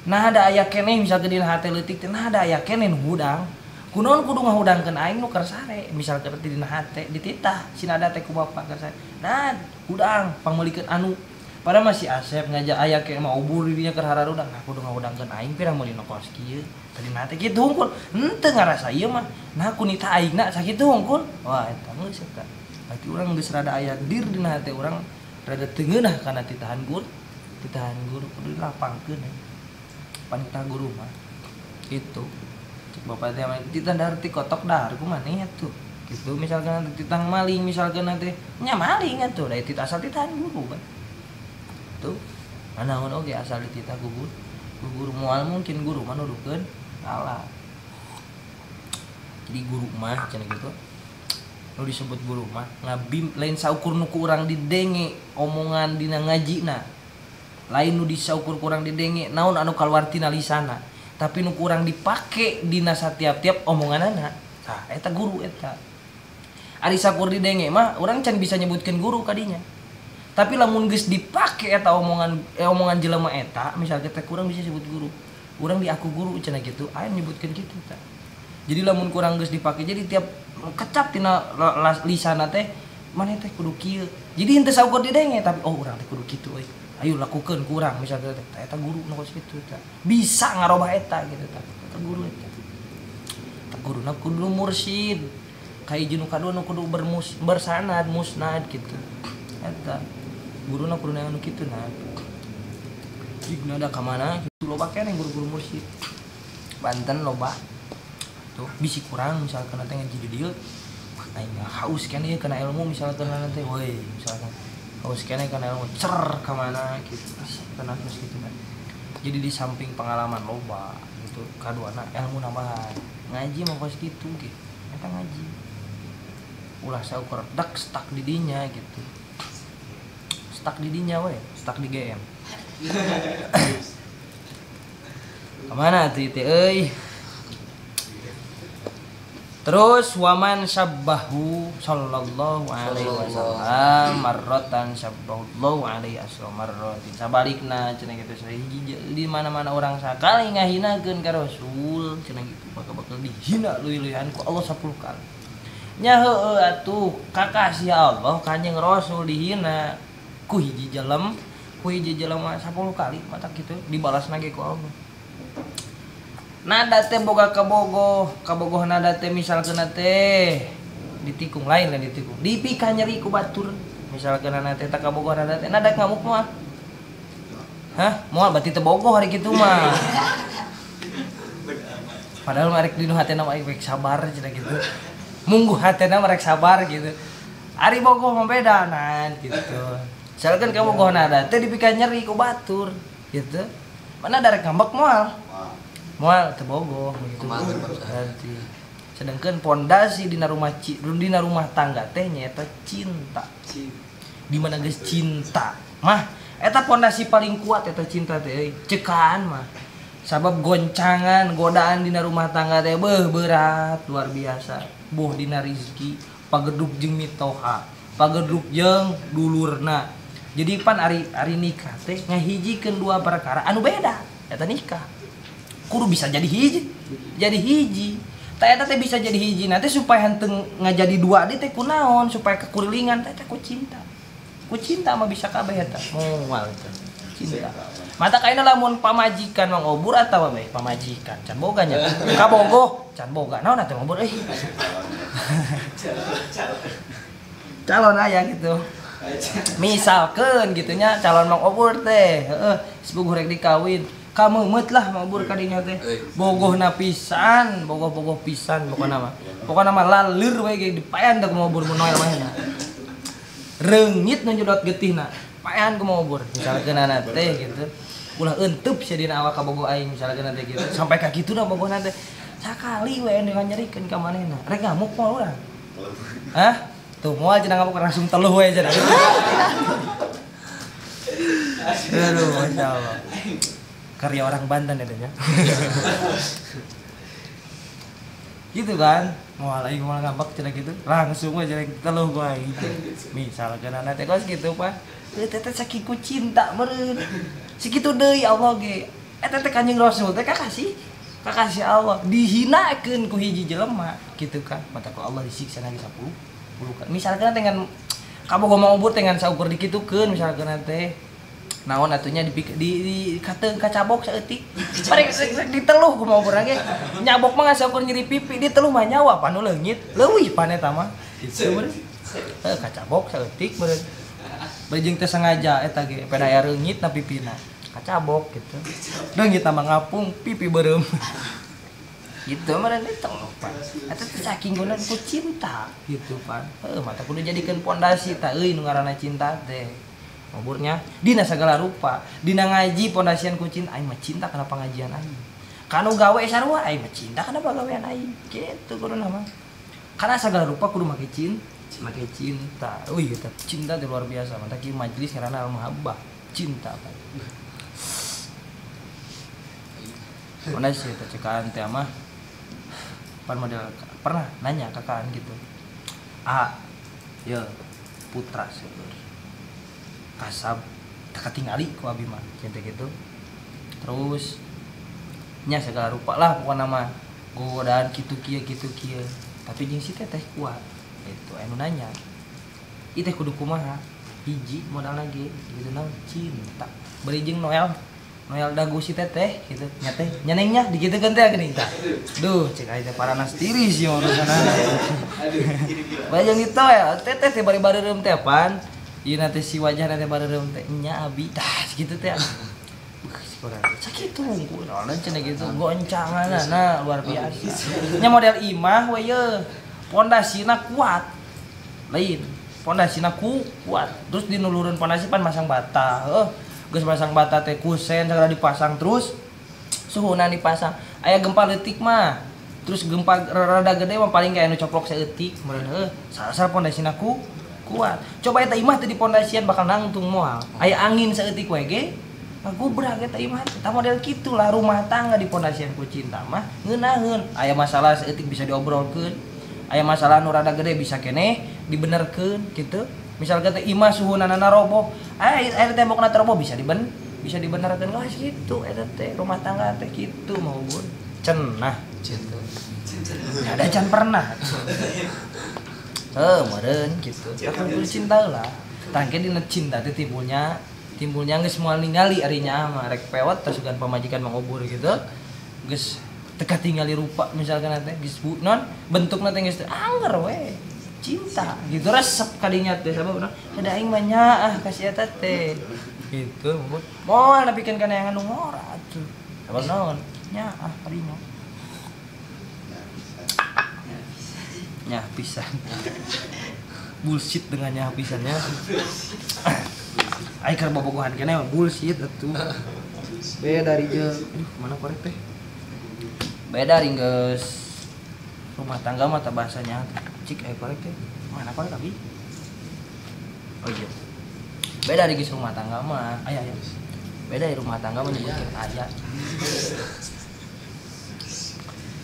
nah ada aya keneh misalkan dina hate leutik teh nah ada aya keneh nu hudang. Kunaon kudu ngahudangkeun aing nu keur sare misalkan teh dina hate dititah sinada teh ku bapak keur sare. Nah, hudang pangmeulikeun anu padahal masih Asep ngajak aya ke mah ubur di dinya keur hararudang. Nah, kudu ngahudangkeun aing pirang meuli nu kos kieu. Tadi na teh kitu hungkul. Henteu ngarasa ieu mah. Nah, ku nitah aingna sakitu hungkul. Wah, eta geus eta. Berarti urang geus rada aya dir dina hate urang rada teu ngeunah kana titahan guru. Titahan guru kudu dilapangkeun. Pan titah guru mah. Kitu. Cek bapak teh mah titah dahar ti kotok dahar kumaha atuh. Gitu misalkan nanti titah maling misalkan nanti nya maling atuh da titah asal titahan guru kan. Tuh manaon oge asal dititah ku guru moal mungkin guru mah nuduhkeun salah. Jadi guru mah cenah gitu. Nu disebut guru mah ngabim lain saukur nu ku urang didenge omongan dina ngajina. Lain nu disaukur kurang didenge naon anu kaluar tina lisana, tapi nu kurang dipake dina satiap-tiap omonganana. Tah eta guru eta. Ari sakur didenge mah urang can bisa nyebutkeun guru kadinya. Tapi lamun geus dipake eta omongan omongan jelema eta, misalnya teh kurang bisa sebut guru. Urang diaku guru cenah kitu, aya nyebutkeun kitu tah. Jadi lamun kurang geus dipake jadi tiap kecap tina lisana teh maneh teh kudu kieu. Jadi henteu saukur didenge tapi oh urang teh kudu kitu euy. Ayo lakukeun kurang misalnya teh eta guru nu kos kitu tah. Bisa ngarobah eta gitu tah. Eta guru eta. Eta guruna kudu mursyid. Kahiji nu kadua nu kudu bersanad musnad gitu. Eta guruna kudu anu kitu nah. Jigna da ka mana kitu loba keneh guru-guru mursyid. Banten loba. Tuh bisi kurang misalkan teh ngaji di dieu. Wah aing haus keneh ieu kana ilmu misalkan teh woi misalkan haus keneh kana ilmu cer ka mana gitu. Tenang terus gitu kan. Jadi di samping pengalaman loba gitu kaduana ilmu nambahan. Ngaji mah kos kitu ge. Eta ngaji. Ulah saukur dak stuck di dinya gitu. Stuck di dinya we, stuck di GM. Kemana tuh teh euy? Terus waman syabbahu sallallahu alaihi wasallam marratan syabbahu alaihi asra marratin. Sabalikna cenah kitu sahiji di mana-mana orang sakali ngahinakeun ka Rasul cenah kitu bakal bakal dihina leuwih-leuwihan ku Allah 10 kali. Nya heueuh atuh kakasih Allah Kanjeng Rasul dihina ku hiji jelema 10 kali mata kitu dibalasna ge ku Allah. Nada teh boga kabogoh, kabogoh nada teh misalkeun teh ditikung lain lah ditikung. Dipika nyeri ku batur. Misalkeun teh tak kabogoh nada teh nada ngamuk moal. Hah? Moal berarti teu bogoh hari kitu mah. Padahal mah rek dinu hatena mah rek sabar cenah kitu. Mungguh hatena mah rek sabar gitu. Ari bogoh mah beda nan gitu. Misalkeun kabogoh nada teh dipika nyeri ku batur gitu. Mana ada rek ngambek moal. Moal teu bogoh gitu. Berarti sedangkan pondasi dina rumah dina rumah tangga teh nyaeta cinta. Di mana geus cinta mah eta pondasi paling kuat eta cinta teh euy. Cekaan mah. Sabab goncangan, godaan dina rumah tangga teh beuh berat luar biasa. Boh dina rezeki, pageduk jeung mitoha, pageduk jeung dulurna. Jadi pan ari nikah teh ngahijikeun dua perkara anu beda eta nikah. Kudu bisa jadi hiji. Jadi hiji. Tah eta teh bisa jadi hiji nanti supaya henteu ngajadi dua deui teh kunaon supaya kekurilingan teh ku cinta. Ku cinta mah bisa kabeh eta. Moal eta. Cinta. Mata kaina lamun pamajikan mah ngobur atawa bae pamajikan can boga nya. Kabogoh can boga naon atuh ngobur euy. Calon aya gitu. Misalkeun gitu nya calon mang obur teh, heeh, sepuguh rek dikawin. Kameumeut lah mabur kadinya teh. Bogohna pisan, bogoh-bogoh pisan pokona mah. Pokona mah laleur we ge dipaean teh kumaha obur mun noel mah. Reungit nu nyedot getihna. Paean kumaha obur misalkeun teh gitu. Ulah euteup sia dina awak kabogoh aing misalkeun teh gitu. Sampai ka kituna bogohna teh. Sakali we anu nyerikeun ka manehna. Rek ngamuk moal urang. Hah? Tuh moal cenah ngamuk langsung teluh we cenah. Aduh, masyaallah. Karya orang Banten itu ya. Gitu kan, mau lagi mau ngambek cenah gitu, langsung aja teluh gua gitu. Misalkan anak teh kos gitu Pak. Teh teh saking ku cinta meureun. Sakitu deui Allah ge. Eta teh Kanjeng Rasul teh kakasih Allah dihinakeun ku hiji jelema gitu kan. Mata ku Allah disiksa lagi 10 kan. Misalkan dengan kabogoh mau ubur dengan saukur dikitukeun misalkan teh. Naon atunya di kateung kacabok saeutik. Barek diteluh kumaha urang ge. Nyabok mah saukur nyeri pipi, diteluh mah nyawa panu leungit. Leuwih pan eta mah. Kitu meureun. Heuh kacabok saeutik meureun. Bari jeung teu sengaja eta ge peda aya reungit na pipina. Kacabok gitu. Leungit mah ngapung, pipi beureum. Gitu meureun diteluh pan. Eta teh saking guna ku cinta gitu pan. Heuh mata kudu jadikeun pondasi tah euy nu ngaranna cinta teh. Ngoburnya dina segala rupa, dina ngaji pondasian ku cinta, aing mah cinta kana pangajian aing. Kanu gawe sarua aing mah cinta kana pagawean aing. Kitu kuduna mah. Karena segala rupa kudu make cinta. Wih, eta cinta teh luar biasa. Mantap kieu majelis ngaranna al-mahabbah, cinta kan. Mana sih eta cekaan teh mah pan model pernah nanya kakaan gitu. Ah, ya putra seueur. Kasab teu katingali ku abi mah cinta gitu. Terus nya segala rupa lah pokona mah godaan kitu kieu kitu kieu. Tapi jeung si teteh kuat. Itu anu nanya. Ieu teh kudu kumaha? Hiji modalna ge gitu naon cinta. Bari jeung Noel dagu si teteh gitu. Nya teh nya neng nya digitukeun teh geuning tah. Duh, cek aing teh paranas tiris ieu urusanana. Aduh, bari jeung itu ya, teteh teh bari bareureum teh pan. Ieu na teh si wajahna teh bareureum teh nya abi tah kitu teh. Sakitu unggul, soalnya cenah gitu goncanganna nah luar biasa. Nya model imah we ye. Pondasina kuat. Lain, pondasina kuat. Terus dinulureun pondasi pan masang bata. Heuh, geus masang bata teh kusen sagala dipasang terus suhuna dipasang. Aya gempa leutik mah. Terus gempa rada gede mah paling kayak anu coplok saeutik meureun heuh. Sasar pondasina kuat. Coba eta imah teh dipondasian bakal nangtung moal. Aya angin saeutik we ge. Gubrak eta imah teh model kitulah rumah tangga di pondasian ku cinta mah ngeunaheun. Aya masalah saeutik bisa diobrolkeun, aya masalah nu rada gede bisa keneh dibenerkeun kitu. Misalkan teh imah suhunanana roboh, aya tembokna roboh bisa dibenerkeun lah kitu eta teh rumah tangga teh kitu mau bun. Cenah kitu. Ada can pernah. Heuh meureun kitu. Tapi cinta lah. Tangke dina cinta teh timbulnya geus moal ningali ari nya mah rek pewot tasugan pamajikan mangobur gitu. Geus teu katingali rupa misalkan teh geus non bentukna teh geus angger we. Cinta gitu resep kadinya teh sabab non ada aing mah nyaah ka si eta teh. Gitu moal nepikeun kana yang anu ngora atuh. Sabab naon nyaah kadinya. Nyah pisan. Bullshit dengan nyah pisannya. Aing keur bobogohan keneh bullshit atuh. Beda dari jeung aduh mana korek teh. Beda dari geus rumah tangga mah tah bahasanya cik aya korek teh. Mana korek abi? Oh iya. Beda dari geus rumah tangga mah. Aya aya. Beda dari rumah tangga mah nyebutkeun aya.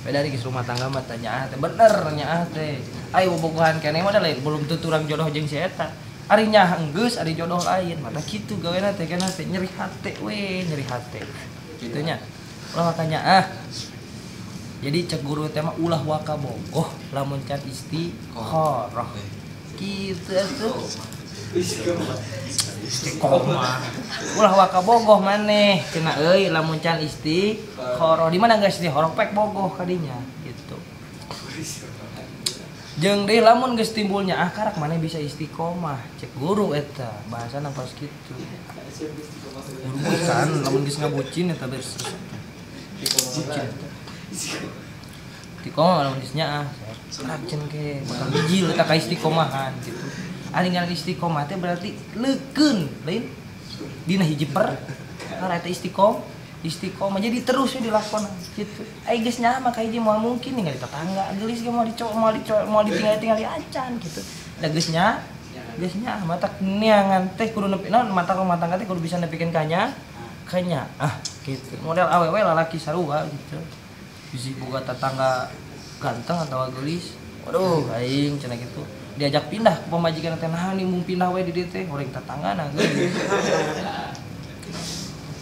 Beda dari geus rumah tangga mah tah nyaah teh bener nyaah teh. Ai bobogohan keneh mah da lain belum tentu urang jodoh jeung si eta. Ari nyah enggeus ari jodoh lain mata kitu gawena teh kana teh nyeri hate we nyeri hate kitu nya ulah makanya ah jadi cek guru teh mah ulah waka bogoh lamun can istikharah kitu atuh istiqomah ulah waka bogoh maneh cenah euy lamun can istikharah di mana geus istikharah pek bogoh kadinya gitu. Jeung deui lamun geus timbulnya ah karak maneh bisa istiqomah cek guru eta bahasana pas kitu. Guru bukan lamun geus ngabucin eta beres. Bucin. Istiqomah lamun geus nyaah karak cenah ke bakal bijil eta ka istiqomahan gitu. Ari ngaran istiqomah teh berarti leukeun lain dina hiji per karena eta istiqomah jadi terus we dilakon gitu. Ai geus nyaah mah ka hiji moal mungkin ningali tetangga geulis ge moal dicoba moal ditinggal-tinggali acan gitu. Da geus nyaah mata neangan teh kudu nepi naon mata rumah tangga teh kudu bisa nepikeun ka nya ah gitu. Model awewe lalaki sarua gitu. Bisi boga tetangga ganteng atawa geulis. Waduh aing cenah gitu. Diajak pindah ke pamajikan teh nah nih mung pindah we di dieu teh horeng tetanggana geulis.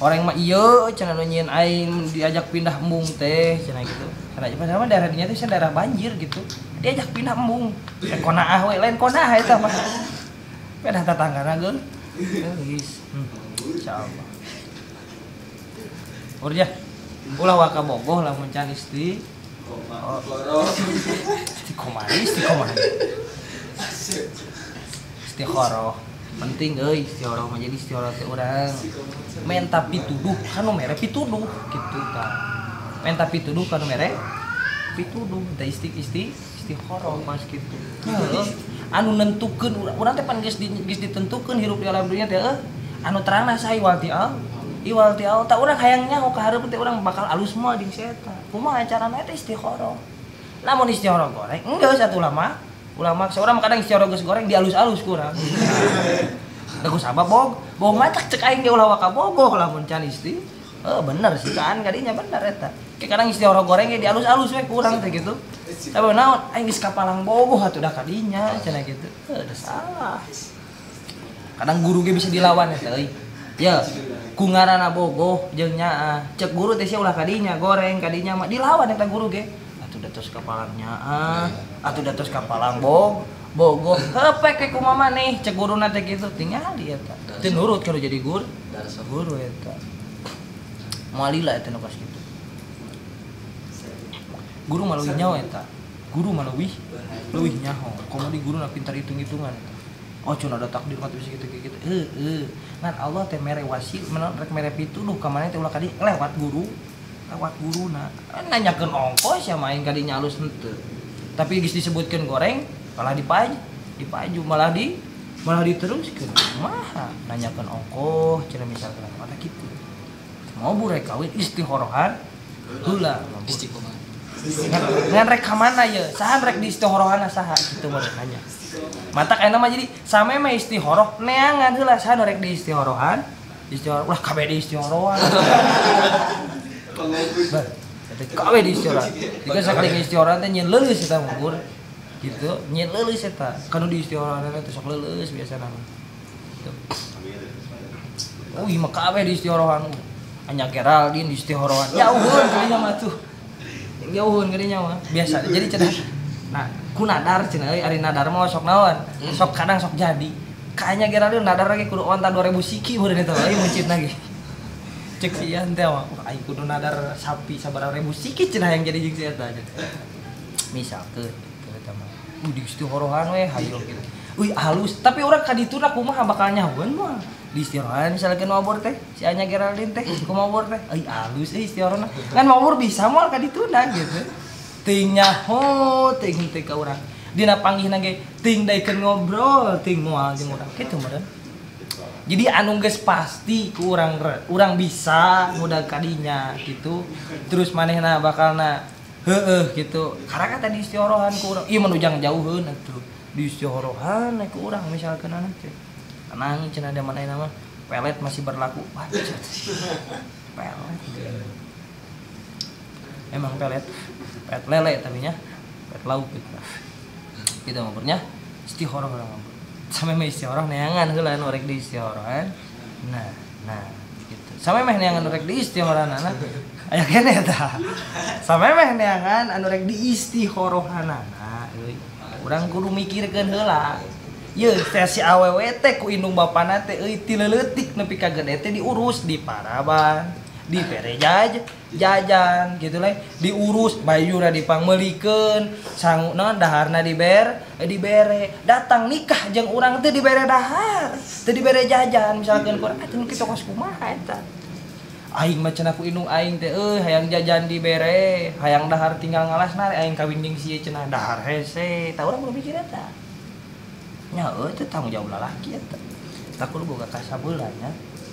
Orang mah ieu cenah nu nyieun aing diajak pindah embung teh cenah gitu. Karena padahal mah daerah dinya teh daerah banjir gitu. Diajak pindah embung. Eh konaah we lain konaah eta mah. Pindah tetanggana geus. Geus. Insyaallah. Urjah. Ulah waka bogoh lamun can istiqomah. Istiqomah, istiqomah. Istikharah. Penting euy istikharah mah jadi istikharah teh urang menta pituduh kanu mere pituduh kitu tah. Menta pituduh kanu mere pituduh teh istikharah pas kitu. Heuh anu nentukeun urang teh pan geus ditentukeun hirup di alam dunya teh anu terangna saha iwal ti al tah urang hayang nyaho ka hareup teh urang bakal alus moal jeung si eta. Kumaha carana teh istikharah. Lamun istigharah goreng enggeus atuh ulama. Ulama seorang kadang istigharah geus goreng dialus-alus kurang. Da ku sabab bohong matak cek aing ge ulah waka bogoh lamun can isti. Bener sih kan kadinya bener eta. Kadang istigharah goreng ge dialus-alus we kurang teh gitu. Tapi naon aing geus kapalang bogoh atuh dah kadinya cenah gitu. Udah salah. Kadang guru ge bisa dilawan eta euy. Ya, ku ngaranna bogoh jeung nyaah. Cek guru teh sia ulah kadinya goreng kadinya mah dilawan eta guru ge. Atuh da tos kapalang nyaah, atuh da tos kapalang bogoh. Hepek we kumaha maneh cek guruna teh kitu tingali eta. Teu nurut kalau jadi guru. Guru eta. Moal lila eta nu kos kitu. Guru mah leuwih nyaho eta. Guru mah leuwih nyaho. Komo di guru na pintar hitung-hitungan eta. Oh cenah ada takdir mah bisa kitu kitu. Heueuh. Ngan Allah teh mere wasil, rek mere pituduh ka maneh teh ulah kadi lewat guru. Lewat guruna. Nanyakeun ongkos ya main kadinya alus henteu. Tapi geus disebutkeun goreng, malah dipaju malah diteruskeun. Kumaha nanyakeun ongkoh cenah misalkan mata kitu. Mau burek kawin istikhorohan heula istiqomah. Ngan rek ka mana ye? Saha rek di istikhorohana saha kitu mah nanya. Matak ayeuna mah jadi same mah istikhoroh neangan heula saha rek di istikhorohan. Istikhoroh ulah kabeh di istikhorohan. Bah, kabeh di istikhorohan. Jika sakali istikhorohan teh nyeun leuleus eta mah gitu, nyeun leuleus eta. Kanu di istikhorohan teh sok leuleus biasana mah. Gitu. Oh, ieu mah kabeh di istikhorohan. Anya Geraldine di istikhorohan. Jauheun kadinya mah tuh. Jauheun kadinya mah. Biasa. Jadi cenah. Nah, ku nadar cenah euy ari nadar mah sok naon? Sok kadang sok jadi. Kayaknya Geraldine nadar lagi kudu onta 2000 siki meureun eta euy muncitna ge. Cek si Ian teh mah, aing kudu nadar sapi sabaraha ribu siki cenah yang jadi jeung si eta. Misalkeun kitu eta mah. Di istikhorohan we hayo gitu. Uy halus, tapi urang ka dituna kumaha bakal nyahoeun mah. Di istikhorohan misalkan mabur teh, si Anya Geraldine teh kumaha mabur teh, euy halus euy istikhorohna. Kan mabur bisa moal ka dituna gitu. Teuing nyaho, teuing teh ka urang. Dina panggihna ge teuing daekeun ngobrol, teuing moal jeung urang kitu meureun. Jadi anu geus pasti ku urang urang bisa ngudag kadinya gitu. Terus manehna bakalna heueuh gitu. Karena tadi istikhorohan ku urang, ieu mah nu jang jauheun atuh. Di istikhorohan ku urang misalkeun anak teh. Tenang cenah da manehna mah pelet masih berlaku. Wah, pelet. Emang pelet. Pelet lele tapi nya. Pelet lauk gitu. Gitu maburnya istikhoroh urang mah. Sampe meh istikhoroh neangan heula nu rek di istikhorohan. Nah gitu. Sampe meh neangan nu rek di istikhorohanana. Aya keneh eta. Sampe meh neangan anu rek di istikhorohanana euy. Urang kudu mikirkeun heula. Yeuh teh si awewe teh ku indung bapana teh euy ti leutik nepi ka gede teh diurus di paraban, di bere jajan gitu lah, diurus bajuna dipangmeulikeun, sangu naon daharna dibere, datang nikah jeung urang teh dibere dahar, teu dibere jajan misalkeun ku urang atuh kitu kos kumaha eta. Aing mah cenah ku indung aing teh euy hayang jajan dibere, hayang dahar tinggal ngalasna aing kawin jeung si cenah dahar hese, tah urang kudu mikir eta. Nya euy teh tanggung jawab lalaki eta. Tah kudu boga kasabeula nya.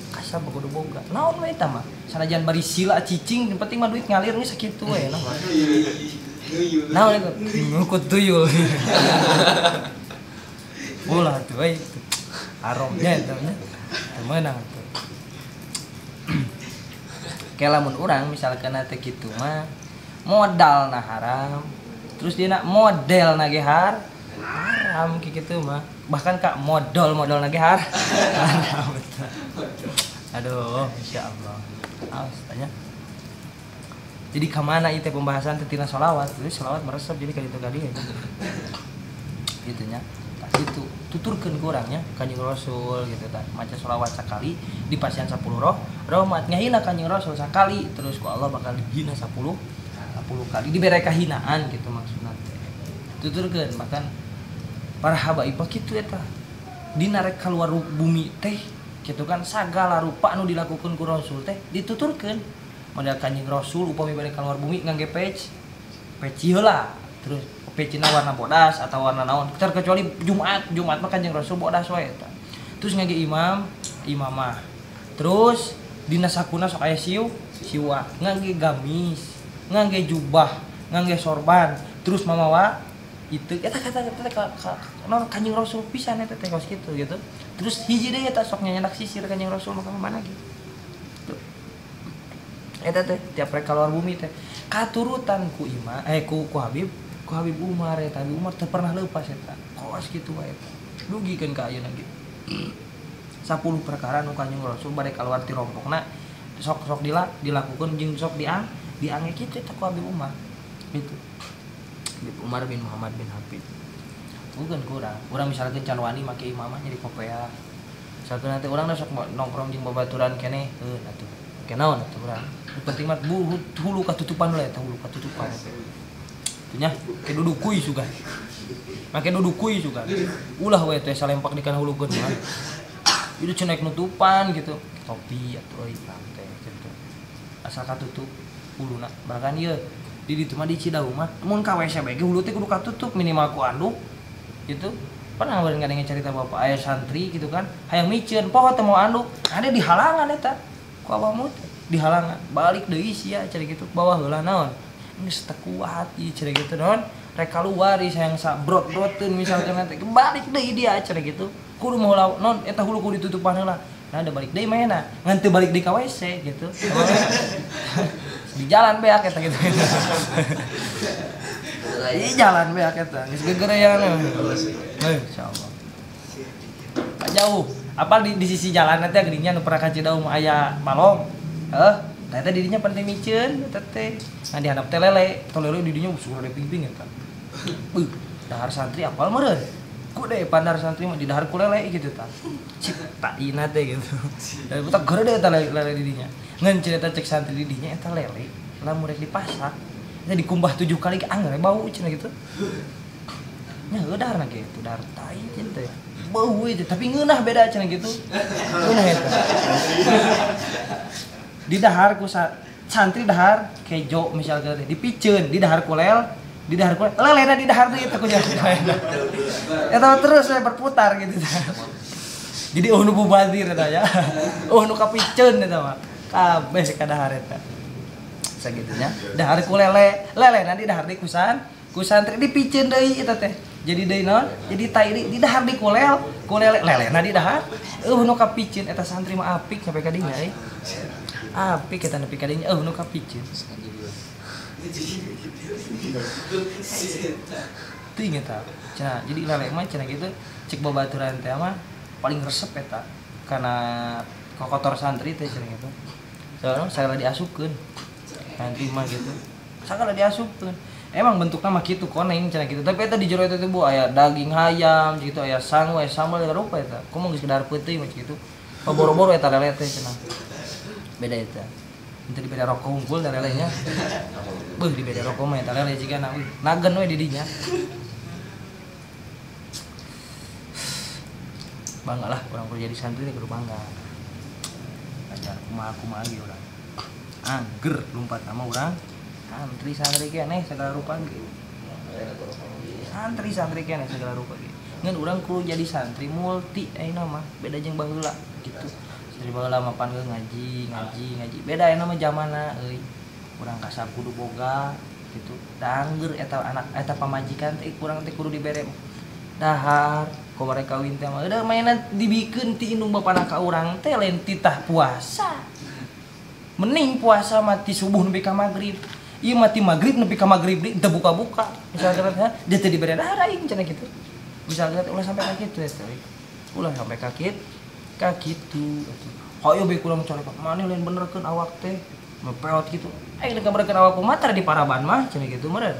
Kasab kudu boga. Naon we eta mah? Sanajan bari sila cicing, yang penting mah duit ngalir geus sakitu we nah. Naon eta? Ngukut tuyul. Ulah tuh euy. Haramnya eta nya. Teu meunang tuh. Kayak lamun urang misalkan teh kitu mah modalna haram. Terus dina modelna ge haram kitu mah. Bahkan kak modal-modal lagi haram. Aduh, insyaallah. Awas tanya. Jadi kemana itu pembahasan teh tina sholawat? Jadi sholawat meresep jadi ka ditu ka dieu. Gitu nya. Tah kitu tuturkeun ku urang nya Kanjeng Rasul gitu tah. Maca sholawat sakali di pasian 10 rahmat ngahina Kanjeng Rasul sakali terus ku Allah bakal dihina 10 kali dibere kahinaan gitu maksudna teh. Tuturkeun bahkan para habaib kitu eta dina rek kaluar bumi teh kitu kan sagala rupa anu dilakukeun ku Rasul teh dituturkeun model Kanjeng Rasul upami bade kaluar bumi ngangge peci heula terus pecina warna bodas atau warna naon terkecuali Jumat mah Kanjeng Rasul bodas wae eta terus ngangge imamah terus dina sakuna sok aya siwak ngangge gamis ngangge jubah ngangge sorban Terus mamawa itu eta kata non Kanjeng Rasul pisan eta teh kos kitu gitu. Terus hiji deui eta sok nyandak sisir Kanjeng Rasul mah mana gitu. Eta teh tiap rek keluar bumi teh katurutan ku ima ku Habib, ku Habib Umar eta Habib Umar teu pernah leupas eta. Kos kitu wae eta. Dugikeun ka ayeuna ge. 10 perkara nu Kanjeng Rasul bade kaluar ti rompokna sok-sok dilakukeun jeung sok diange kitu eta ku Habib Umar. Gitu. Habib Umar bin Muhammad bin Habib. Bukan kurang. Urang misalkan can wani make imamah jadi kopea. Misalkan nanti urang sok nongkrong jeung babaturan keneh, heuh atuh. Ke naon atuh urang. Nu penting mah hulu katutupan we eta hulu katutupan. Nya ke dudukui sugan. Make dudukui sugan. Ulah we teh salempak di kana hulukeun mah. Itu cenah nutupan gitu. Topi atuh euy teh gitu. Asal katutup huluna. Bahkan ieu di ditu mah di Cidahu mah mun ka WC bae ge hulu teh kudu katutup minimal ku anduk gitu. Pernah beureun ngadenge carita bapak aya santri gitu kan hayang miceun poho teh mau anduk ada di halangan eta ku abahmu teh di halangan balik deui sia cari gitu bawah heula naon geus teu kuat ieu cari gitu naon rek kaluar ieu hayang sabrot-broteun misalkan teh balik deui dia cari gitu kudu mau non eta hulu kudu ditutupan heula nah ada balik deui mainna ngan teu balik deui ka WC gitu. Di jalan beak eta gitu. Di jalan beak eta geus gegerean. Insyaallah. Pak jauh. Apal di sisi jalan teh geuning nu pernah ka Cidahu mah aya balong. Heuh, tah eta di dinya penting miceun eta teh. Nah di handap teh lele, teh lele di dinya usul rada pingping eta. Beuh, dahar santri apal meureun. Kude pandar santri mah di dahar ku lele gitu tah. Ciptaina teh gitu. Da buta gede eta lele di dinya. Ngan cerita cek santri di dinya eta lele lamun rek dipasak eta dikumbah 7 kali ge angger bau cenah gitu. Nya heuh daharna ge itu dahar tai cenah teh. Bau we tapi ngeunah beda cenah gitu. Ngeunah eta. Di dahar ku santri dahar kejo misalkan teh dipiceun di dahar ku lel, di dahar ku lelena di dahar deui eta ku eta terus we berputar gitu. Jadi oh nu mubazir eta ya. Oh nu kapiceun eta mah. Kabeh ka dahar eta. Sagitunya dahar ku lele, lele nanti dahar di kusan, ku santri dipiceun deui eta teh. Jadi deui naon? Jadi tai di dahar di kulel, kulele lelena di dahar. Eueuh nu kapiceun eta santri mah apik sampai ka dinya euy. Apik eta nepi ka dinya eueuh nu kapiceun. Teuing eta. Cenah jadi lele mah cenah kitu cek babaturan teh mah paling resep eta kana kokotor santri teh cenah kitu. Soalnya sagala diasupkeun. Santri mah gitu. Sagala diasupkeun. Emang bentukna mah kitu koneng cenah kitu. Tapi eta di jero eta teh bu aya daging hayam gitu, aya sangu, aya sambal segala rupa eta. Kumaha geus dahar peuting mah kitu. Paboro-boro eta lele teh cenah. Beda eta. Henteu dibeda rokok unggul da lelenya. Beuh dibeda rokok mah eta lele jigana euy. Nagen we di dinya. Bangga lah urang kudu jadi santri teh kudu bangga. Ajar kumaha-kumaha ge urang. Angger lumpat sama urang. Santri-santri keneh segala rupa ge. Santri-santri keneh segala rupa ge. Ngan urang kudu jadi santri multi ayeuna mah, beda jeung baheula gitu. Santri baheula mah pan ngaji, ngaji, ngaji. Beda ayeuna mah zamanna euy. Urang kasab kudu boga gitu. Da angger eta anak eta pamajikan teh kurang teh kudu dibere dahar. Kumaha kawin teh mah udah mainan dibikeun ti indung bapana ka urang teh lain titah puasa. Mending puasa mati subuh nepi ka magrib. Ieu mati magrib nepi ka magrib deui teu buka-buka. Misalkan teh dia teh dibere dahar aing cenah kitu. Misalkan ulah sampai ka kitu teh. Ulah sampai ka kitu atuh. Hayo be kurang corek maneh lain benerkeun awak teh. Mepeot kitu. Aing rek benerkeun awak kumaha tara di paraban mah cenah kitu meureun.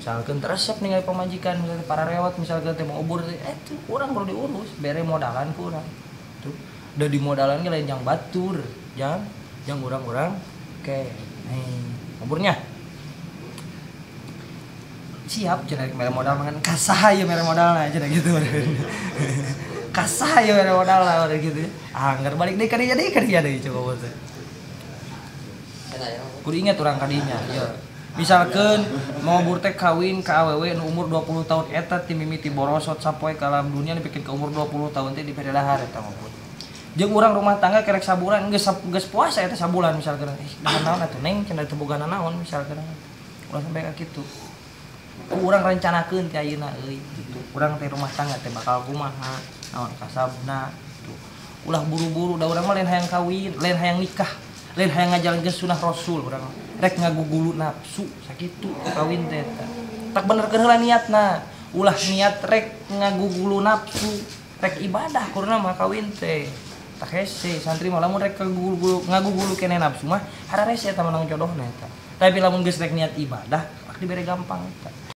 Misalkan teresep ningali pamajikan misalkan para rewat misalkan teh mau ubur teh itu urang perlu diurus bere modalan ku urang. Tuh. Da di modalan ge lain jang batur, jang urang-urang ke. Nih, uburnya. Siap cenah mere modal mangan kasaha ieu mere modalna cenah gitu. Kasaha ieu mere modalna gitu. Angger balik deui ka dinya deui coba teh. Kudu ingat urang ka dinya ieu. Misalkan mau burtek kawin ka awewe nu umur 20 tahun eta ti mimiti borosot sapoe ka alam dunia dipikeun ka umur 20 tahun teh dibere dahar eta mah. Jeung urang rumah tangga kerek sabulan geus geus puasa eta sabulan misalkan dahar naon atuh neng cenah teu boga naon misalkan. Ulah sampai ka kitu. Ku urang rencanakeun teh ayeuna euy gitu. Urang teh rumah tangga teh bakal kumaha, naon kasabna gitu. Ulah buru-buru, da urang mah lain hayang kawin, lain hayang nikah, lain hayang ngajalankeun sunah Rasul urang. Rek ngagugulu nafsu sakitu kawin teh eta. Tak benerkeun heula niatna. Ulah niat rek ngagugulu nafsu, rek ibadah kurna mah kawin teh. Tak hese santri mah lamun rek ngagugulu ngagugulu kene nafsu mah hararese eta menang jodohna eta. Tapi lamun geus rek niat ibadah, dibere gampang eta.